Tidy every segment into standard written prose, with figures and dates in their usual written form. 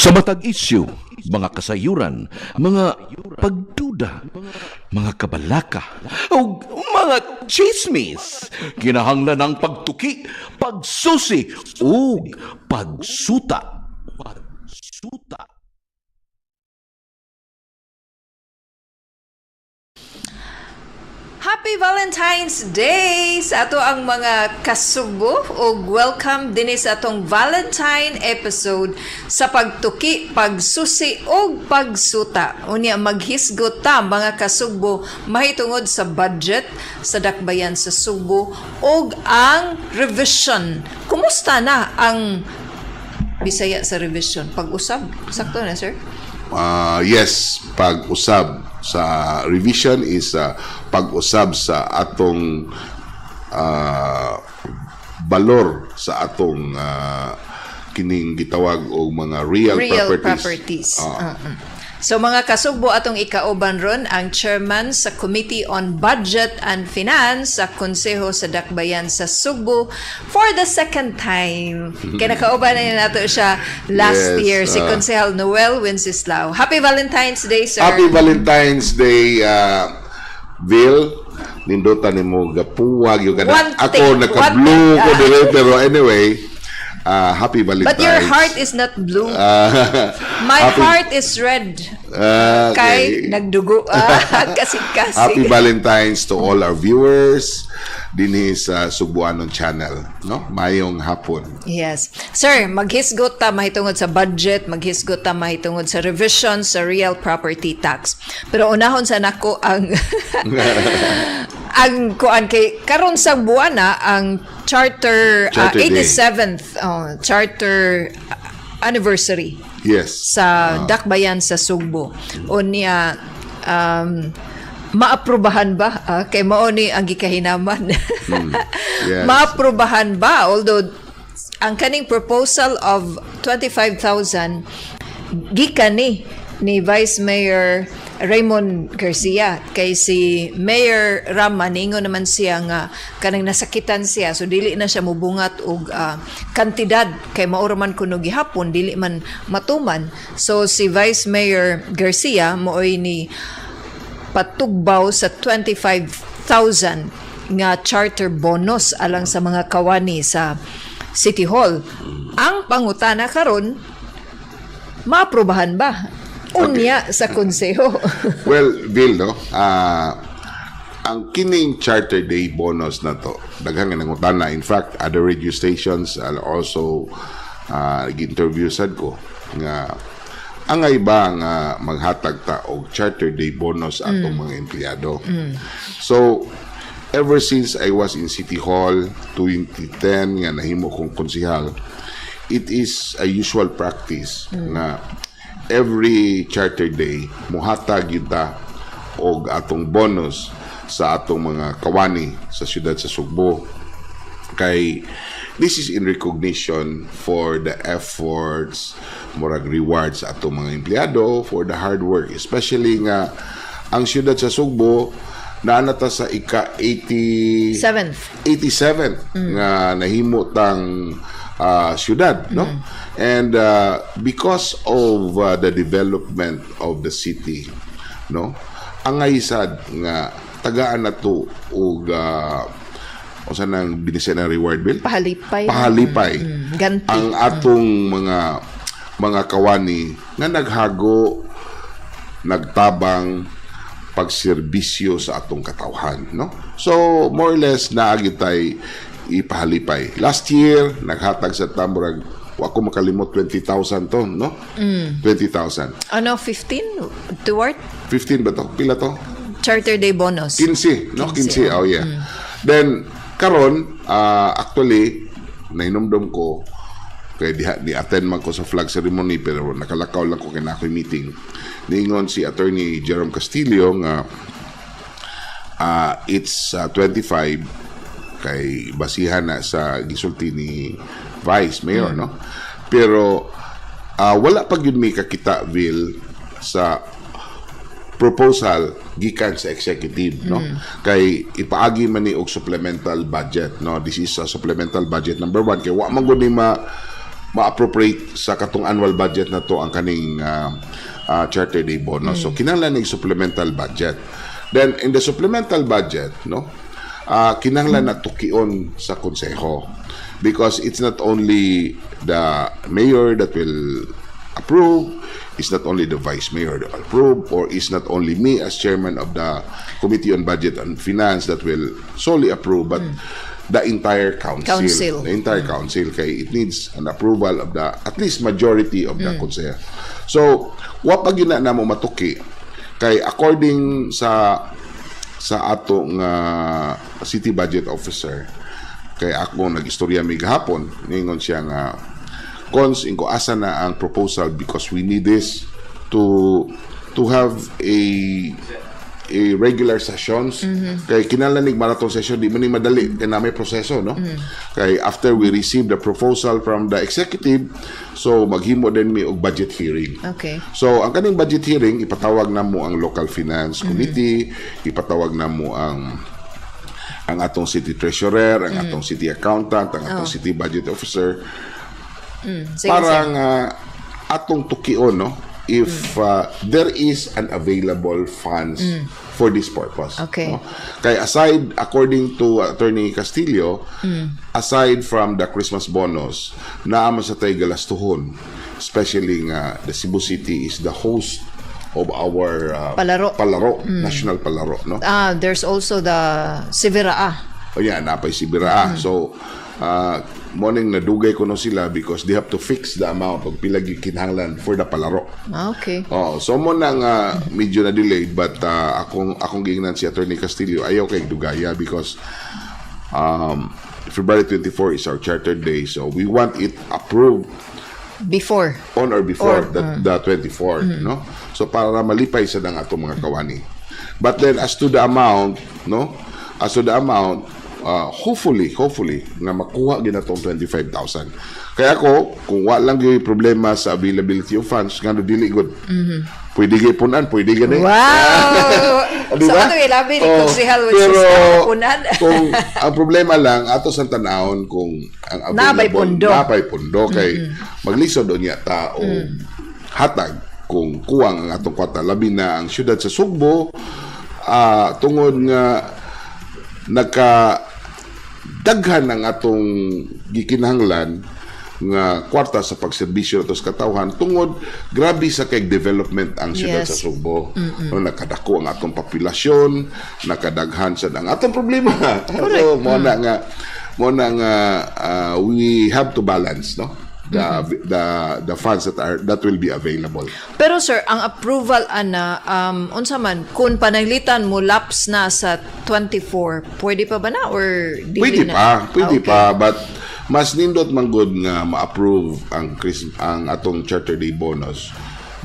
Sa matag issue, mga kasayuran, mga pagduda, mga kabalaka, o mga chismis. Kinahanglan ng pagtuki, pagsusi, ug pagsuta. Pagsuta. Happy Valentine's Day sa ato ang mga kasubo ug welcome dinhi sa atong Valentine episode sa pagtuki, pagsusi ug pagsuta. Unya maghisgot ta, mga kasugbo, mahitungod sa budget sa Dakbayan sa Sugbo ug ang revision. Kumusta na ang Bisaya sa revision? Pag-usab? Sakto na, sir? Yes, pag-usab sa revision is pag-usab sa atong balor sa atong kining gitawag og mga real, real properties. Properties. So mga kasugbo, atong ikauban ron ang chairman sa Committee on Budget and Finance sa Konseho sa Dakbayan sa Sugbo for the second time. Kaya nakauban na nato siya last year, si Konsehal Noel Wenceslao. Happy Valentine's Day, sir. Happy Valentine's Day, Bill. Nindutan nimo gapuwag yung One kada. Ako take, naka-blue one ko take. Dire, pero anyway, happy Valentine's. But your heart is not blue. My heart is red. Kay nagdugo. Kasing-kasing. Happy Valentine's to all our viewers dinhi sa Sugbuanon Channel, no? Mayong hapon. Yes. Sir, maghisgot ta mahitungod sa budget, maghisgot ta mahitungod sa revision sa real property tax. Pero unahon sa nako ang kuan kay karon sa buwana ang charter, Charter Day. 87th, oh, charter anniversary sa Dakbayan sa Sugbo. Unya maaprubahan ba? Kay mao ni ang gikahinaman. Maaprubahan ba? Although ang kaning proposal of 25,000 gikan ni Vice Mayor Raymond Garcia, kay si Mayor Rama ningon naman siya nga kanang nasakitan siya, so dili na siya mubungat og kantidad kay mao ra man kuno gihapon dili man matuman. So si Vice Mayor Garcia mooy ni patugbaw sa 25,000 nga charter bonus alang sa mga kawani sa City Hall. Ang pangutana karon, maaprubahan ba unya sa konseho? Well, Bill, no? Ang kining Charter Day bonus na to, daghang nga nangutana. In fact, other radio stations are also gi-interview sad ko nga ang iba nga maghatag ta og Charter Day bonus atong mga empleyado. So, ever since I was in City Hall 2010 nga nahimo kong konsehal, it is a usual practice na every Charter Day muhatag gyud ta og atong bonus sa atong mga kawani sa siyudad sa Sugbo kay this is in recognition for the efforts, murag rewards sa atong mga empleyado for the hard work, especially nga ang siyudad sa Sugbo naa na ta sa ika 80 Seventh. 87 nga nahimo tang syudad, no? And because of the development of the city, no, angay sad nga tagaan na to og unsa nang binisaya ng reward, Bill? Pahalipay. Pahalipay. Ganti. Ang atong mga kawani nga naghago, nagtabang pagserbisyo sa atong katawhan, no? So more or less naa gyud tay ipahalipay. Last year naghatag sa ta murag, wa ko makalimot, 20,000 to, no? 20,000. Ano, 15 toward 15 ba to? Pila to? Charter Day bonus. 15, no? 15. 15, oh yeah. Then karon actually nahinumdom ko kay diha ni attend man ko sa flag ceremony pero nakalakaw lang ko kay naa ko'y meeting. Niingon si Attorney Jerome Castillo nga it's 25 kay basihan na sa gisulti ni Vice Mayor, no? Pero wala pa gyud mi kakita, Bill, sa proposal gikan sa executive, no? Kay ipaagi man ni og supplemental budget, no? This is a supplemental budget number 1 kay wa man gud ni ma ma-appropriate sa katong annual budget na to ang kaning Charter Day bonus. So kinahanglan ng supplemental budget. Then in the supplemental budget, no, kinahanglan na tukion sa konseho because it's not only the mayor that will approve, it's not only the vice mayor that will approve, or it's not only me as chairman of the Committee on Budget and Finance that will solely approve, but the entire council. Council. The entire council kay it needs an approval of the at least majority of the konseho. So, wa pa gyud na namo matuki kay according sa atong city budget officer, kay ako nag-istorya mi gahapon, ningon siya nga, "Cons, inko asa na ang proposal because we need this to have a regular sessions," kay kinahanglan nig marathon session. Di man ni madali kay na may proseso, no? Kay after we receive the proposal from the executive, so maghimo din mi og budget hearing. So ang kaning budget hearing, ipatawag na mo ang local finance committee, ipatawag na mo ang atong city treasurer, ang atong city accountant, ang atong city budget officer Sige, para sir. Nga atong tukion, no, if there is an available funds for this purpose. No? Kay aside, according to Attorney Castillo, aside from the Christmas bonus, naa man sa tay galastuhon, especially nga the Cebu City is the host of our Palaro. Palaro, national palaro, no? Ah, there's also the Siviraa. O yan, napay Sibiraa. So, morning nadugay ko no sila because they have to fix the amount of pila gyud kinahanglan for the palaro. Oh, so mo na nga medyo na delayed, but akong giingnan si Attorney Castillo, ayaw kay dugaya because February 24 is our Charter Day, so we want it approved Before. On or before Or, the 24, no? So para malipay sa dang atong mga kawani. But then as to the amount, no? As to the amount, hopefully nga makuha gyud natong 25,000. Kaya ako, kung wa lang gyud problema sa availability of funds, ngano dili gud? Pwede gyud punan, pwede gani. Wow! Di So, ba? ano ilabi ni Oh, Konsehal which pero is punan. Kung ang problema lang ato sa tanawon kung ang Naabay available pundo. Naabay pundo kay maglisod unya ta o hatag kung kuwang ang atong kwarta, labi na ang syudad sa Sugbo, tungod nga nagka daghan ang atong gikinahanglan nga kwarta sa pagserbisyo nato sa katawhan tungod grabe sa kay development ang syudad sa Sugbo. No, nakadako ang atong populasyon, nakadaghan sad ang atong problema. So mo na nga we have to balance, no, the funds that will be available. Pero sir, ang approval ana, unsa man kung pananglitan mo lapse na sa 24, pwede pa ba na or dili Pwede na? pa, pwede pa, but mas nindot man gud nga ma-approve ang atong Charter Day bonus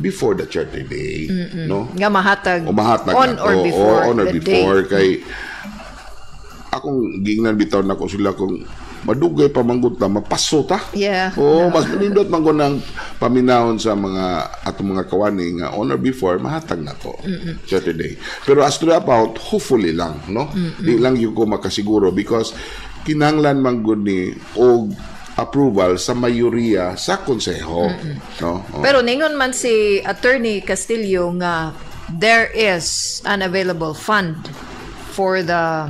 before the Charter Day, no? Nga mahatag O mahatag on na or to. before O, on or the before day. Kay akong giingnan bitaw nako sila, kung madugay pa manggod ta, mapaso ta. Oo, mas nindot man gud ng paminawon sa mga atong mga kawani nga on or before mahatag na to Charter Day. Pero as to the about, hopefully lang, no? Di lang gyud ko makasiguro because kinahanglan man gud ni og approval sa mayoriya sa konseho, no? Oo. Pero ningon man si Attorney Castillo nga there is an available fund for the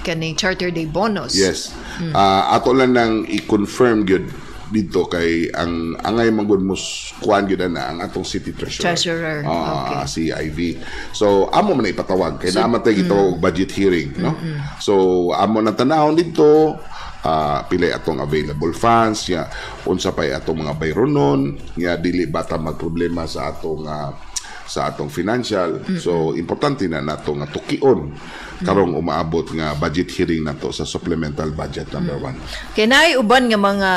kaning Charter Day bonus. Yes. Ah, ato lang nang i-confirm gyud dito kay ang angay man gud mos kuan gyud na ang atong city treasurer. Treasurer, Ah, okay. si Ivy. So amo man na ipatawag kay naa man tay gitawag og budget hearing, no? So amo na tanawon dito pilay atong available funds ya, unsa pay atong mga bayronon nga dili bata magproblema sa atong financial. So importante na nato nga tukion karong umaabot nga budget hearing nato sa supplemental budget number 1. Kay naay uban nga mga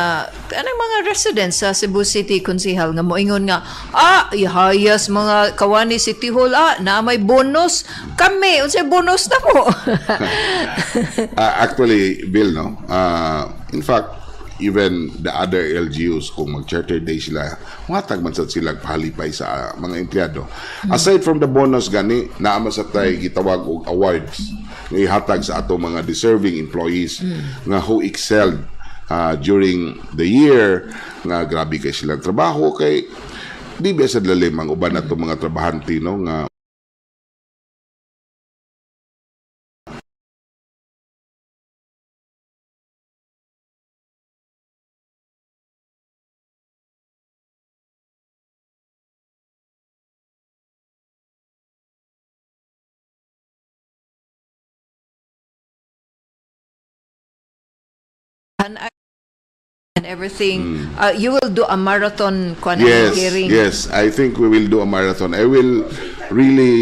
anang mga residents sa Cebu City, konsehal, nga moingon nga, "Ah, ihayas mga kawani City Hall, ah, na may bonus kami, unsay bonus na mo?" Actually, Bill, no? In fact, even the other LGUs, kung mag-Charter Day sila, muhatag man sad sila pahalipay sa mga empleyado. Aside from the bonus gani, naa man sa tay gitawag og awards nga ihatag sa ato mga deserving employees nga who excelled during the year nga grabe kay silang trabaho kay di ba sa lalim ang uban nato mga trabahante, no, nga and everything. You will do a marathon kuan Yes, hearing. yes. I think we will do a marathon. I will really